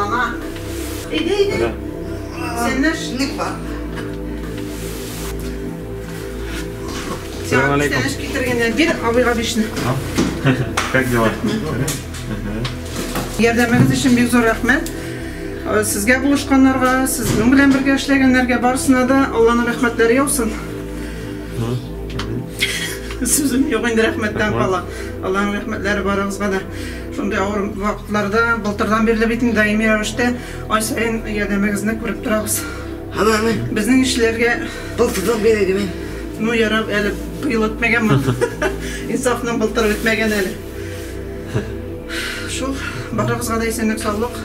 Шатлана. Әйдә, әйдә. Исәнләш. Ник бар? Сиңа күчтәнәч китергәннәр. Бир абыйга бишне. Как дела? Ярдәмегез өчен бик зур рәхмәт. Сезгә булышканнарга, сезнең белән бергә эшләгәннәргә барысына да Алланың рәхмәтләре яусын. Сүзем юк инде рәхмәттән кала. Алланың рәхмәтләре барыгызга да. Шундый авыр вакытларда, былтырдан бирле бит инде даими рәвештә ай саен ярдәмегезне күреп торабыз. Безнең эшләргә Былтырдан бирле мин. Ну, ярар, әле быел үтмәгән. Инсафның былтыр үтмәгән әле. Шул, барыгызга да исәнлек, саулык.